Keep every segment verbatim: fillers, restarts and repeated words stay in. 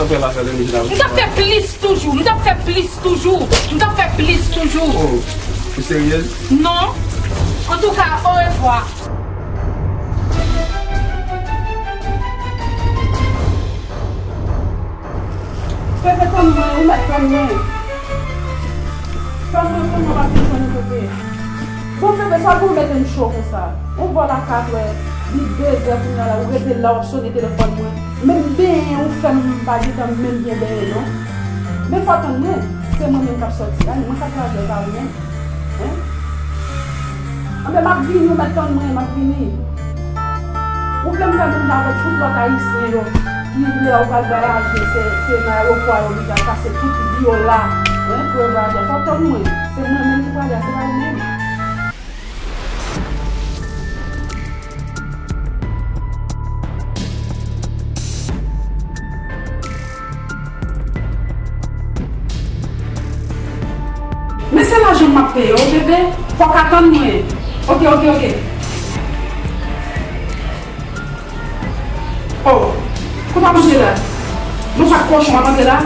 Fè pa fè lè nou jina. Nou t ap fè plis toujou. Nou t ap fè plis toujou. Nou t ap fè plis toujou. Oh, ou seryez? Non. Antouka, orevwa. Pepe, tann mwen, ou mèt tann mwen. Tann mwen, tann mwen, pa fin jwenn ou, Pepe. Bon, Pepe, sa pou mete m cho konsa. Ou vòlò a kat è, li de zè kounye a la, ou rete la, w ap sone telefòn mwen. Menm benyen ou fè m, m pa gentan menm byen benyen, non. Men fò tann mwen, se mwen menm k ap sòti la, mwen k ap lage w, pa ou menm. Hein? Anben, m ap vini, ou mèt tann mwen, m ap vini. Ou vle m fè menm jan avèk tout lòt ayisyen yo, ki lè yo pral vwayaje, se, se nan ayewopò a yo bezwen al pase tout vi yo la, hein, pou yo vwayaje. Fò tann mwen, se mwen menm ki prale a, se pa ou menm. Men se lajan m ap peye w, bebe. Fò w ka tann mwen. Oke, oke, oke. Oh, kote w ap antre la? Non, pa kochon w ap antre la?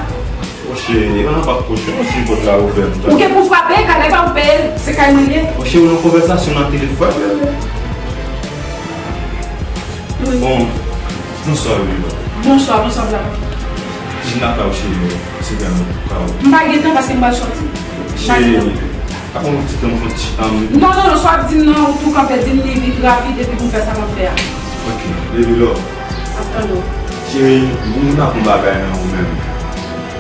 Monchè, e pa nan pa kochon si pòt la ouvè m. Ou gen pou frape, kay la e pa ou peye l, se kay mwen l ye. Monchè, ou nan konvèsasyon nan telefòn, bebe. Wi. Bon, bonswa, Willy. Bonswa, bonswa, Blan. Vin lakay ou, cheri, se vrèman lakay ou. M pa gen tan paske m pral sòti. M pa gen tan. Cheri, pa pran yon ti tan, yon ti tan. Non, non, non, sa w ap di m nan, ou tou kanpe di m li vit, rapid, epi pou m fè sa m ap fè a. Ok, baby love. Ap tande w. Cheri, m vin rakonte yon bagay nan ou menm.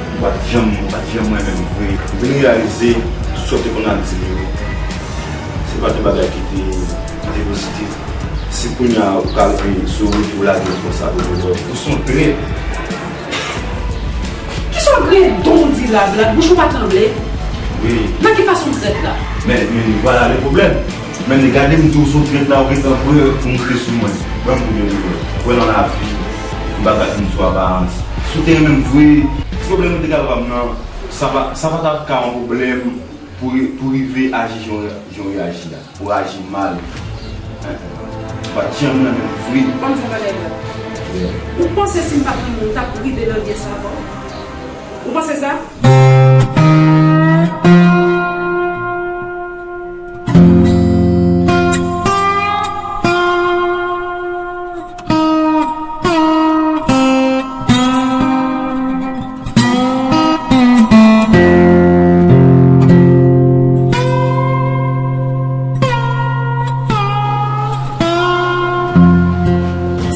Ou pa t janm, ou pa t janm renmen m vre. M vin reyalize tout sa w te konn ap di m yo, se pa t yon bagay ki te, ki te pozitif. Si kounye a ou ka rive sou wout ou lage m konsa, bebe love, ou se yon trèt. Kisa w griyen don w di la, Blan? Bouch ou pa tranble? Wi. Nan ki fason w trèt la? Men, men, vwala le pwoblèm. Men, gade m di w se yon trèt la, ou gentan prè pou monte sou mwen. Ban m koute, bebe. Wè nan lavi, m pa ka di m sou aparans. Si w te renmen m vre, ti pwoblèm nou te ka pran nan, sa pa, sa pa ta ka yon pwoblèm pou, pou rive aji jan w, jan w reyaji la. Ou aji mal. Hein? Ou pa t janm renmen m vre. Ban m di w yon bagay, Blan. Yeah. Ou panse si m pa t renmen w, m t ap rive nan lye sa avè w? Ou panse sa?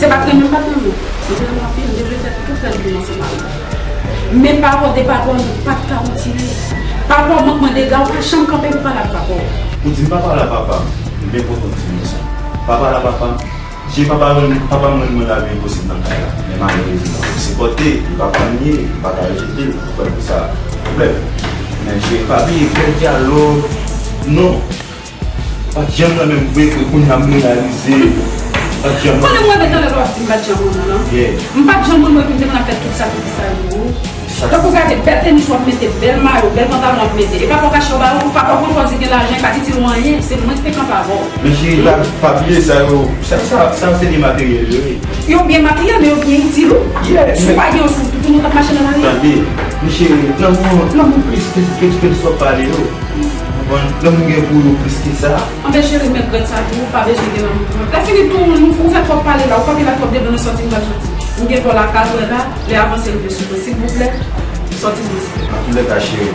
Se pa t renmen m pa t renmen w. M te renmen w anpil, m te vle fè tout rès vi m ansanm avè w. Men pa wè de papa w, nou pa t ka kontinye. Papa w mank mwen dega, ou pa janm kanpe pou pale ak papa w. Ou di m pa pale ak papa m, m byen kontan w di m sa. Pa pale ak papa m, Cheri, papa mwen, papa mwen, mwen la vin posib nan kay la. Men malerezman, li sipòte, li pa konn li, li pa ka rejte l, ou konprann sa pwoblèm. Men cheri, pa bliye, bèl dyalòg, non. Pa t janm nan menm vre, ke kounye a m reyalize, pa t janm nan. Konnen mwen, men talè lè w ap di m pa t janm renmen w lan. Yeah. M pa t janm renmen w, epi m te konn ap fè tout sakrifis sa yo pou ou. Tankou gade bèl tenis w ap mete, bèl mayo, bèl pantalon w ap mete. E papa w kache w ba ou, papa w pran pòz li gen lajan, li pa t itil ou anyen, se mwen ki te kanpe avè w. Men cheri, pa, pa bliye sa yo, sa, sa, sa yo se byen materyèl yo ye. Yo byen materyèl, men yo byen itil ou. Yes. Si w pa gen yo, si w tounen w t ap mache nan lari. Tande, men cheri, lanmou, lanmou plis ke, ke, ke sa w pale yo. Ou konprann? Lanmou gen pou yo plis ke sa. Anben cheri, m regrèt sa tou, ou pa bezwen gen lanmou pou mwen. Lè fini tou, nou, ou fè twòp pale la, ou kanpe la twòp devan, nou sòti, nou pral sòti. M gen vòlò a kat è la, lè avanse rive sou mwen, silvouplè, sòti mwen silvouplè. Antoulèka cheri,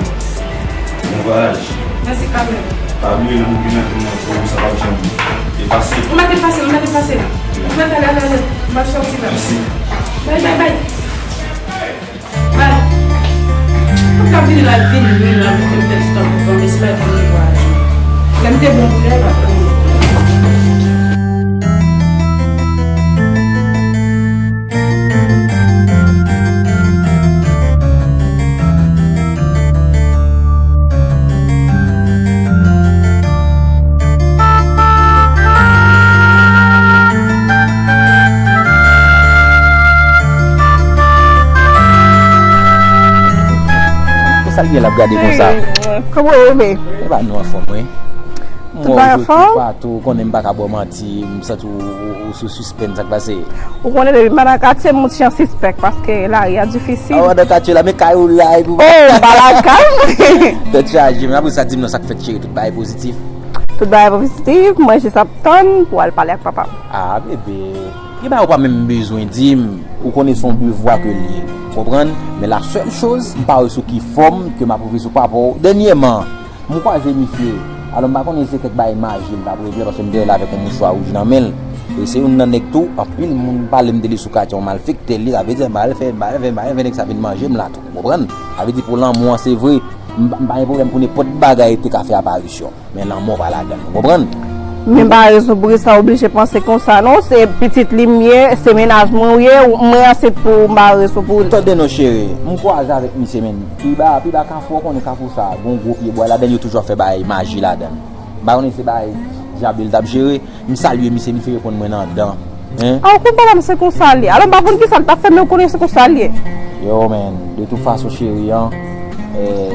bon vwayaj. Mèsi kanmenm. Pa bliye lanmou ki nan kè mwen pou ou, sa p ap janm efase. Ou mèt efase l, ou mèt efase l. Ou mèt ale, ale, ale. M ap sòti la. Mèsi. Bay, bay, bay. Bay. Tout k ap vini la, vini, vini la, pou m fè ti tan pou mwen, men se pa pou mwen vwayaje. Lè m te bon pou lè, pa pou mwen. Konsa l gen l ap gade konsa. Kòman w ye, men? E pa nou anfòm, wi. Tout bagay ap fè w? Patou, ou konnen m pa ka ba w manti, m santi w, w, w sou sispens, sa k pase? Ou konnen depi m pa nan katye, m yon ti jan sispèk, paske lari a difisil. Awa nan katye la, men kay ou la, epi w... Oh, m pa lakay m. Tèt chaje, men apre sa, di m non, sa k fèt, cheri, tout bagay pozitif? Tout bagay pozitif, mwen jis ap tann pou al pale ak papa m. Ah, bebe. Gen bagay ou pa menm bezwen di m, ou konnen se yon devwa ke l ye, ou konprann? Men la sèl choz, m pa wè sou ki fòm ke m ap rive sou papa w dènyèman. M kwaze misye, alò m pa konnen si se kèk bagay maji m t ap regle, paske m te wè l avèk yon mouchwa wouj nan men l. E se youn nan nèg tou, anpil moun pale m de li sou katye, yon malfektè li, sa vle di m al fè, m al fè, m al fè nèg sa vin manje m la tou, ou konprann? Sa vle di pou lanmou an se vre, m pa, m pa gen pwoblèm pou nenpòt bagay te ka fè aparisyon. Men lanmò pa ladan l, ou konprann? Men m pa rezon pou ki sa oblije panse konsa non, se pitit li m ye, se mennaj mwen ou ye, mwen an se pou m pa rezon pou li. Tande non cheri, m kwaze avèk misye men, pi ba, pi ba kafou, ou konnen kafou sa, gon gwo pye bwa ladan l, yo toujou ap fè bagay maji ladan l. M pa konnen se bagay dyab li t ap jere, m salye misye, misye reponn mwen nan dan. Hein? Ah, ou konn papa m se konsa l ye. Alò m pa konn kisa l t ap fè, men ou konnen se konsa l ye. Yo, man, de tout fason, cheri, an, eh,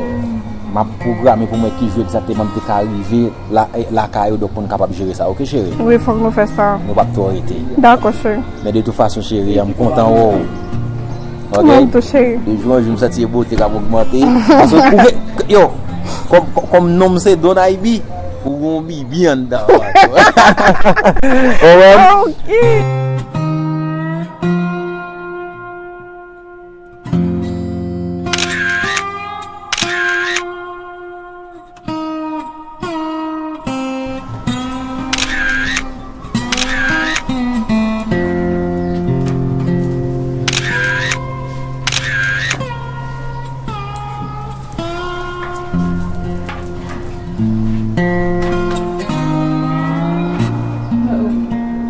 m ap pwograme pou m wè ki jou egzakteman m te ka rive la, eh, lakay ou, donk pou n kapab jere sa, oke, cheri? Wi, fòk nou fè sa. Nou p ap twò rete. Dakò, cheri. Men de tout fason, cheri, an, m kontan wè w. Ok? Mwen tou, cheri. De jou an jou, m santi e bote k ap ogmante. Paske ou gen, yo, kòm, kòm, kòm non m se Don Ivy, ou gen yon bibi anndan an tou. Ou wè? Ok.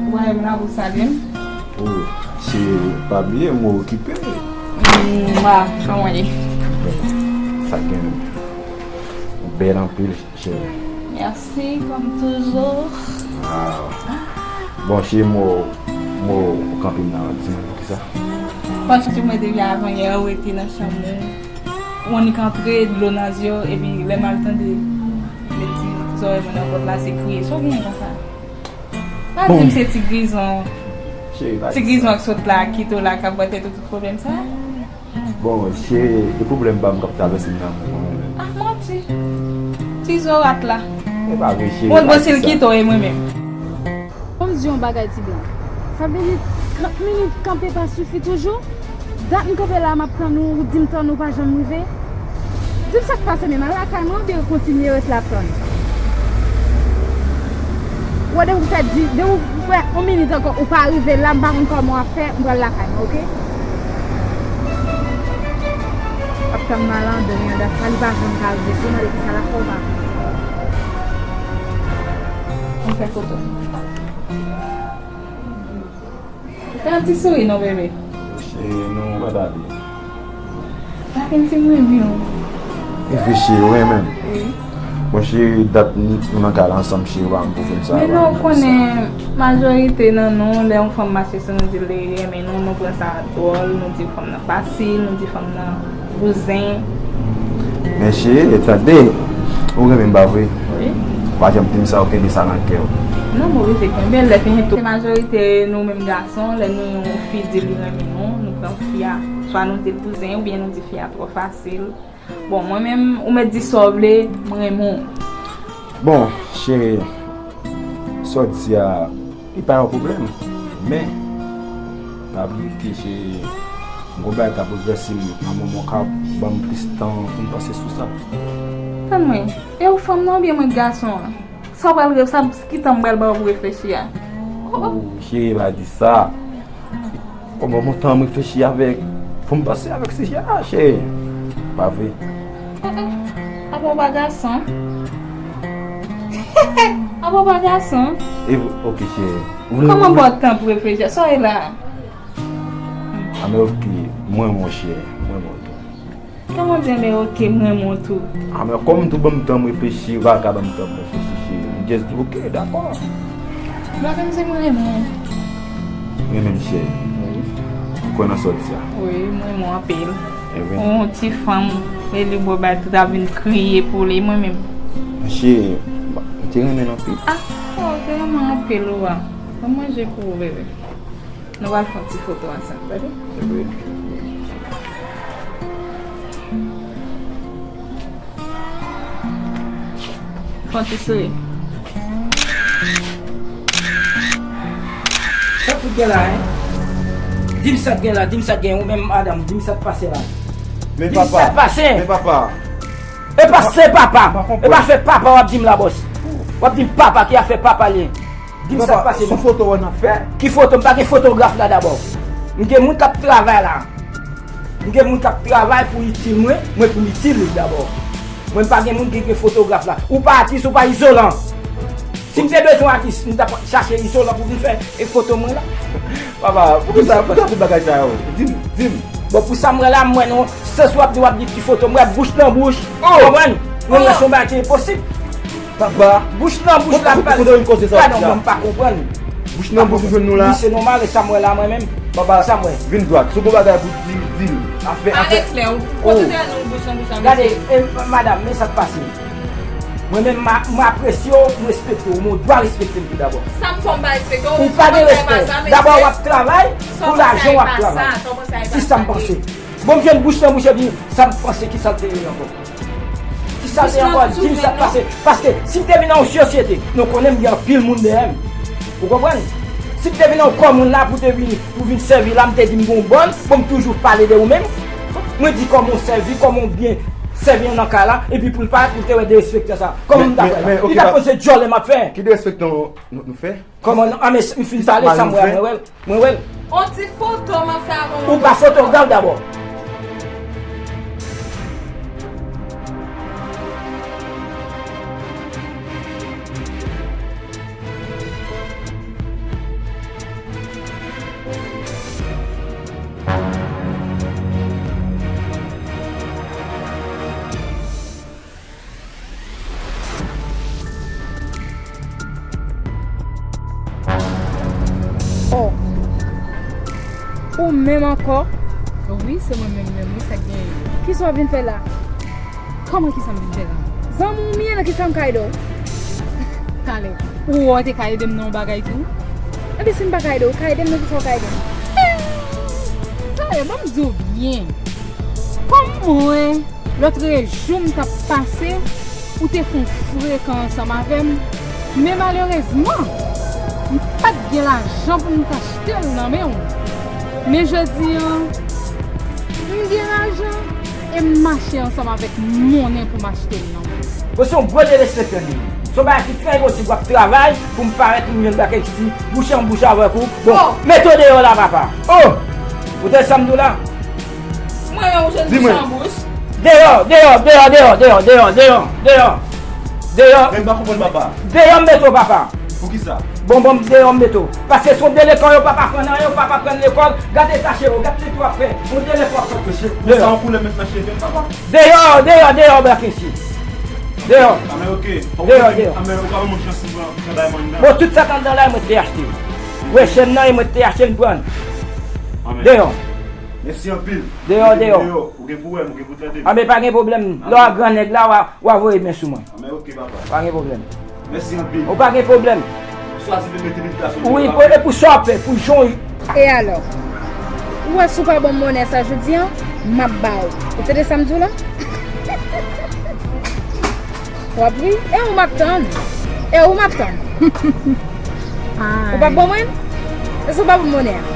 Ou pa renmen la pou salye m? Oh, cheri, pa bliye, mwen okipe. Mwa, kòman ye? Sa gen bèl anpil, cheri. Mèsi, kòm toujou. Ah. Bon, cheri, mwen, mwen kanpe m nan, di mwen poukisa? Paske mwen depi avanyè, ou rete nan chanm ou. Ou annik antre, dlo nan zye w, epi lè m al tande, met ti zòrèy mwen nan pòt la, se kriye. Sa w genyen konsa? Pa di m se ti grizon. Cheri, pa di sa. Ti grizon k sot la, kite w la, k ap bay tèt ou tout pwoblèm sa. Bon, cheri, e pwoblèm pa m k ap travèse m nan moman an menm. Ah, manti. Ti zorat la. E pa vre, cheri, pa di sa. Bon, bon, si l kite w, e mwen menm. Fò m di yon bagay, ti blan. Sa vle di trant minit kanpe pa sifi toujou? Dat m kanpe la, m ap tann ou, ou di m tann ou pa janm rive. Di m sa k pase menm, al lakay mwen oubyen kontinye ret la ap tann? Ou wè depi w fè di, depi w fè yon minit ankò ou pa rive la, m pa konn kòman w ap fè, m pral lakay mwen, oke? Ap tann malandren an, dat sa li pa janm ka rive, se mande kisa l ap fè ou pa vin. Ann fè foto. Fè yon ti souri non, bebe. Cheri, nou pa t ale. Sa vin ti mwen vin. E vre cheri, ou renmen m? Wi. Bon, cheri, dat n-, nou nan kay la ansanm, cheri, ou pa m pou fè m sa. Men non, ou konnen, majorite nan nou, lè yon fanm mache sou nou, di l li renmen nou, nou pran sa dwòl, nou di fanm nan fasil, nou di fanm nan bouzen. Men cheri, tande, ou renmen m pa vre? Wi. Ou pa janm di m sa, ou kenbe sa nan kè w. Non, m oblije kenbe l, lè fini tou. Se majorite nou menm gason, lè nou yon fi di li renmen nou, nou pran fi a, swa nou di l bouzen, oubyen nou di fi a twò fasil. Bon, mwen menm, ou mèt di sa w vle, m renmen w. Bon, cheri, sa w di a, li pa yon pwoblèm. Men, pa bliye ke se yon bagay k ap boulvèse m nan moman w ka ban m plis tan pou m panse sou sa. Tann mwen, e ou fanm nan oubyen mwen gason an? Sa w pral re-, sa, ki tan m pral ba w pou reflechi a? Oh, cheri, pa di sa. Kòman bon tan m reflechi avèk, pou m panse avèk sijè a, cheri? Pa vre? Apa w pa gason? Apa w pa gason? E, ok, cheri. Kòman ba w tan pou reflechi? Sa w ye la? A, men ok, mwen, monchè, mwen, mwen tou. Kòman di, men ok, mwen, mwen tou? A, men kòm tou ban m tan m reflechi, ou pa ka ban m tan m reflechi, cheri. M just di, ok, dakò. Mwen menm se mwen, mwen. Mwen menm, cheri. Wi. Ou kwè nan sa w di a? Wi, mwen, mwen anpil. E vre? Yon ti fanm, e li bò bay tout ap vin kriye pou li, mwen menm. Cheri, m Te renmen l anpil. Ah, oh, te renmen anpil, wi. Ban m manje pou ou, bebe. Nou pral fè yon ti foto ansanm, tande? Wi. Fè yon ti souri. Sa k fout gen la, hein? Di m sa k gen la, di m sa k gen, ou menm madanm, di m sa k pase la. Men papa, men papa. E pa se papa. E pa fè papa w ap di m la, bòs. W ap di m papa, ki afè papa li ye? Di m sa k pase. Son foto wè n ap fè. Ki foto? M pa gen fotograf la dabò. M gen moun k ap travay la. M gen moun k ap travay pou itil mwen, mwen pou m itil li dabò. Mwen m pa gen moun ki gen fotograf la. Ou pa atis, ou pa izolan. Si m te bezwen atis, m t ap chache izolan pou vin fè e foto mwen la. Papa, poukisa, poukisa tout bagay sa yo? Di m, di m. Bon, pou sa m wè la, m wè non, sans w ap di, w ap di ti foto, m wè bouch nan bouch. Ou konprann? Mwen wè se yon bagay ki enposib. Papa. Bouch nan bouch la, pale. Kote w vin koze sa w ap di a? Gadon, mwen m pa konprann. Bouch nan bouch ou jwenn nou la. Misye nòmal, e sa m wè la, mwen menm. Papa, sa m wè. Vin dwat. Si w gon bagay pou di, di l. Afè, afè. Pale klè, ou kote w te al nan bouch nan bouch la, mesye? Gade, e, madanm, men sa k pase. Mwen menm, m a-, m apresye w, m respekte w, men w dwa respekte m tou dabò. Sa m fè w m pa respekte w? Ou pa gen respè. Dabò, w ap travay, pou lajan w ap travay. Ki sa m panse? Bon, m jwenn bouch nan bouch, epi sa m panse, ki sa l te ye ankò? Ki sa l te ye ankò? Di m sa k pase. Paske si m te vin nan yon sosyete, nou konnen m gen anpil moun dèyè m. Ou konprann? Si m te vin nan yon kò moun la pou te vin, pou vin sèvi la, m te di m gon bòn, bon, m toujou pale de ou menm. Mwen di kòman w sèvi, kòman w byen sèvi an nan kay la, epi pou l pa, pou l te wè derespektan sa. Kòman m ta fè la? Li ta panse djòlè m ap fè. Ki derespektan nou, nou fè? Kòman, a, men m fin pale, sa m wè, mwen wè l, mwen wè l. On ti foto m ap fè avè w. Ou pa fotograf dabò. Oh. Ou menm ankò? Wi, se mwen menm menm, wi, sa k genyen? Kisa w vin fè la? Kòman kisa m vin fè la? Zanmi w m ye, nan kisa m ka ede w? Talè, ou wè w te ka ede m nan yon bagay tou? Epi si m pa ka ede w, ou ka ede m nan kisa w ka ede m? Talè, ban m di w byen. Kòm mwen, lòt rejou m t ap pase, ou te fè yon frekan ansanm avè m, men malerezman, m pa t gen lajan pou m t achte l nan men w. Men jodi a, m gen lajan e m mache ansanm avèk monnen pou m achte l nan men w. Bon, se yon gwo derespektan li ye. Se yon bagay ki trè enposib, w ap travay pou m parèt, pou m jwenn bagay ki bouch an bouch avèk ou. Bon, mete w deyò la, papa. Oh! Ou tande sa m di w la? Mwen menm ou jwenn bouch an bouch. Deyò, deyò, deyò, deyò. Deyò. Men m pa konprann, papa. Deyò m mete w, papa. Poukisa? Bon, bon, deyò m mete w. Paske se yon delekan, yo p ap aprann anyen, yo p ap aprann lekòl. Gade eta cheve w, gade sa w ap fè. Yon delekan w ap sòti. Deyò. Sa yon pwoblèm met nan cheve m, papa. Deyò, deyò, deyò, bra kensi. Deyò. Amè, oke. Deyò, deyò. Amè, ou ka ban mwen chans pou mwen bay mwen nan. Bon, tout sa k anndan la, mwen te achte. Ou wè chèn nan, e mwen te achte l pran. Amè. Deyò. Mèsi anpil. Deyò, deyò. Ou gen pou wè m, ou gen pou tande m. Anben, pa gen pwoblèm. Lè w a gran nèg la, w a, w a voye men sou mwen. Anben, oke, papa. Pa gen pwoblèm. Mèsi anpil. Ou pa gen pwoblèm. Ou chwazi vin mete meditasyon. Wi, e pou sa w ap fè, pou jan w. E alò? Ou wè si w pa ban m monnen sa jodi a, m ap ba w. Ou tande sa m di w la? W ap ri? E ou m ap tann. E ou m ap tann. Ou p ap ban mwen? E si w pa ban m monnen an?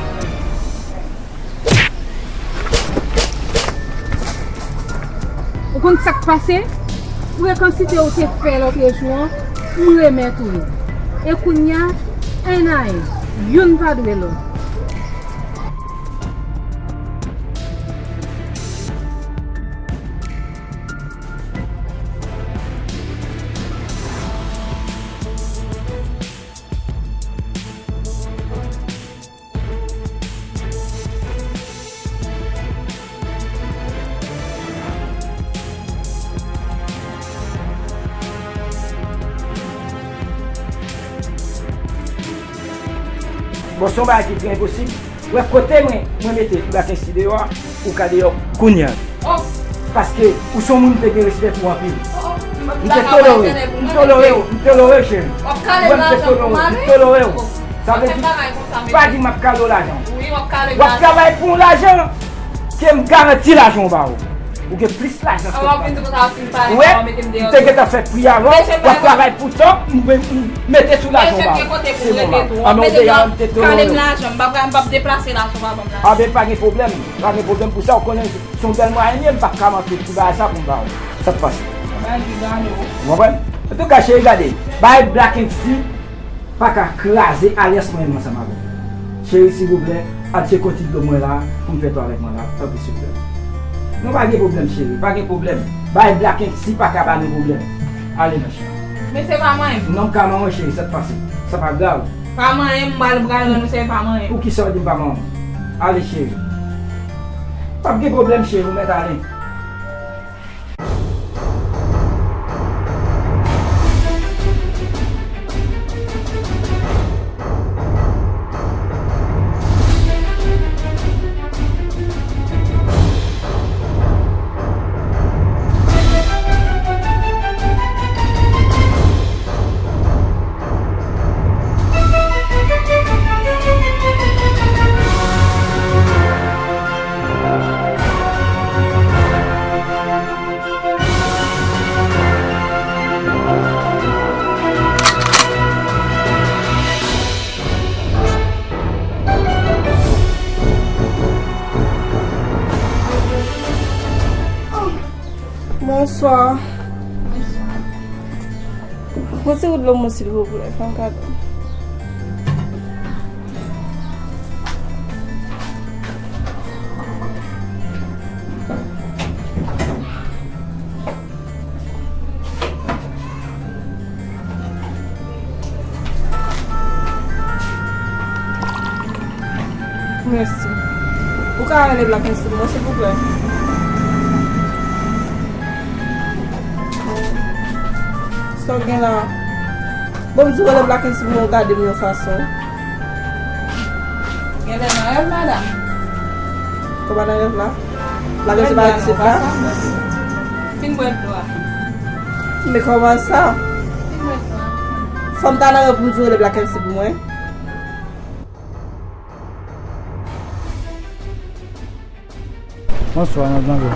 Ou konn sa k pase? Frekansite ou te fè lòtrejou an, m remèt ou li. E kounye a, en a en, youn pa dwe lòt. Bon, se yon bagay ki trè enposib. Wè kote mwen, mwen mete Bakensi deyò a, ou ka deyò kounye a. Oh. Paske ou se yon moun m te gen respè pou anpil. Oh, oh. M te tolere w, m tolere w, m tolere w, cheri. Ou wè m te tolere w, m tolere w. Sa vle di, pa di m ap kale w lajan. W ap travay pou yon lajan ke m garanti lajan w ba ou. Ou gen plis lajan ke m. Ou wè, m te gentan fè pri avan, w ap travay pou tan, m, m mete sou lajan w ba ou. Se nòmal. Anben, ou deyò, m te tolere w. Anben, pa gen pwoblèm, pa gen pwoblèm pou sa, ou konnen se yon bèl mwayen, m p ap ka manke ti bagay sa pou m ba ou. Sa k pase? Ou konprann? Antouka, cheri, gade, bay Black M C pa ka kraze alyans mwen menm ansanm avè w. Cheri, silvouplè, al tcheke yon ti dlo mwen la pou m fè twalèt mwen la, tanpri, silvouplè. Non, pa gen pwoblèm, cheri, pa gen pwoblèm. Bay Black M C pa ka ba nou pwoblèm. Ale, mon cheri. Men se pa mwen. Non, m ka manman, cheri, sa k pase? Sa pa grav. Pa manyen, m pral, pral rann ou sèvis, pa manyen. Poukisa w di m pa manman? Ale, cheri. P ap gen pwoblèm, cheri, ou mèt ale. Bonswa. Yon ti gout dlo mwen, silvouplè, fè m kado. Mèsi. Ou ka rele Black M C pou mwen, silvouplè? Sa w gen la? Bon, m di w rele Black M C pou mwen, ou gade m yon fason. Genlè nan rèv, madanm. Kòman nan rèv la? Black M C pa isit la? Fin bwè dlo a. Men kòman sa? Fin bwè dlo a. Fò m ta nan rèv pou m di w rele Black M C pou mwen. Bonswa, madanm.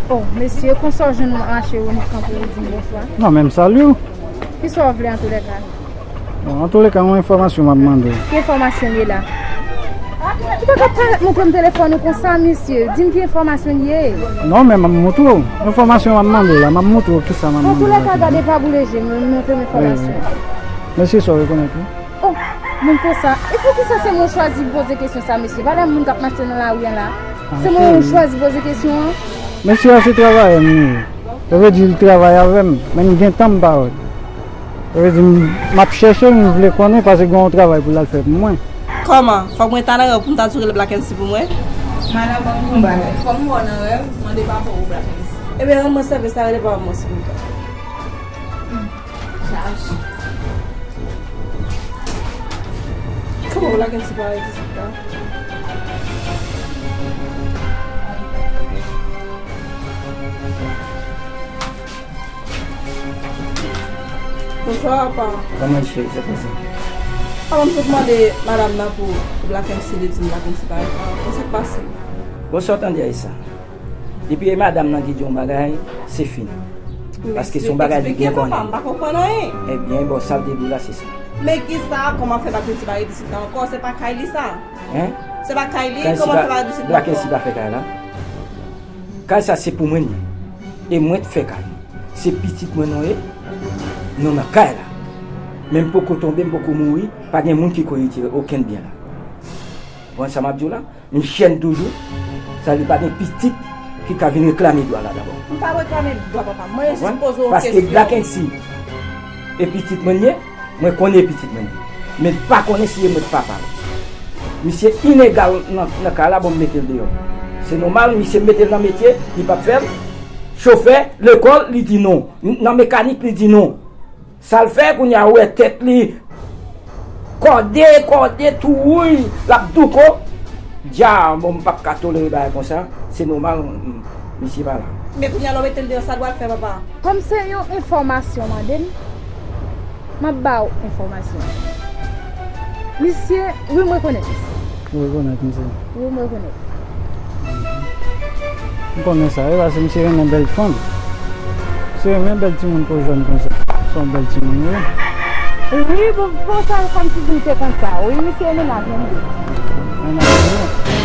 Oh, mesye, konsa w jwenn mwen an Chewonik kanpe ou di m bonswa? Non, men m salye w. Kisa w vle antoulèka? Bon, antoulèka, yon enfòmasyon m ap mande w. Ki enfòmasyon l ye la? Ou pa ka parèt montre m telefòn ou konsa, mesye. Di m ki enfòmasyon l ye. Non, men m ap montre w. Enfòmasyon m ap mande w la, m ap montre w kisa m ap mande w la. Antoulèka, gade pa boule je m, montre m enfòmasyon. Wi, wi. Mesye, sa w rekonèt wi. Oh, moun konsa. E poukisa se mwen w chwazi poze kesyon sa, mesye? Valè moun k ap mache nan lari a la. Se mwen w chwazi poze kesyon an. Mesye a se travayè m li ye. Sa vle di li travay avè m, men m gen tan m pa wè l. Sa vle di m, m ap chèche l, m vle konnen paske gen yon travay pou l al fè pou mwen. Kòman? Fòk mwen ta nan rèv pou m ta di w rele Black M C pou mwen? Madanm, ban m yon bagay. Fò m wè w nan rèv, mande papa w Black M C. Ebyen, rann mwen sèvis la, rele papa m, silvouplè. Chaj. Kòman w lage m separate isit la? Bonswa, papa. Kòman cheri, sa pase? Papa, m sot mande madanm nan pou Black M C, li di m Black M C pa reponn. Sa k pase? Bonswa, tande Aisa. Depi e madanm nan ki di yon bagay, se fini. Paske se yon bagay li byen konnen. Papa, m pa konprann anyen. Ebyen, bon, sa l te di w la, se sa. Men kisa, kòman fè Black M C pa rete isit la ankò? Se pa kay li sa? Hein? Se pa kay li, kòman fè pa rete isit la ankò? Black M C pa fè kay la. Kay sa se pou mwen li ye. E mwen k fè kay. Se pitit mwen nou ye. Nou nan kay la. Men m poko tonbe, m poko mouri, pa gen moun ki ko retire okenn byen la. Konprann sa m ap di w la? M jèn toujou, sa li pa gen pitit ki ka vin reklame dwa la dabò. M pa reklame dwa papa m. Mwen jis poze w yon kesyon. Paske Black M C e pitit mwen ye, mwen konnen e pitit mwen ye. Men l pa konnen si e mwen k papa l. Misye inegal nan, nan kay la, bon, m mete l deyò. Se nòmal, misye mete l nan metye, li p ap fè l. Chofè, lekòl, li di non. Nan mekanik, li di non. Sa l fè kounye a, ou wè tèt li kòde, kòde, tou wouj, l ap douko. Dja, bon, m p ap ka tolere bagay konsa. Se nòmal, m, m, misye pa la. Men kounye a lè w mete l deyò, sa l pral fè, papa? Kòm se yon enfòmasyon w mande m, m ap ba w enfòmasyon. Misye, wi, m rekonèt misye. Ou rekonèt misye? Wi, m rekonèt. M konnen sa, wi, paske misye renmen bèl fanm. Misye renmen bèl timoun po jòn konsa. Se yon bèl timoun, wi. Wi, bon, bon, sa, fanm timoun te konsa. Wi, misye renmen avè m, wi. Renmen avè m, wi.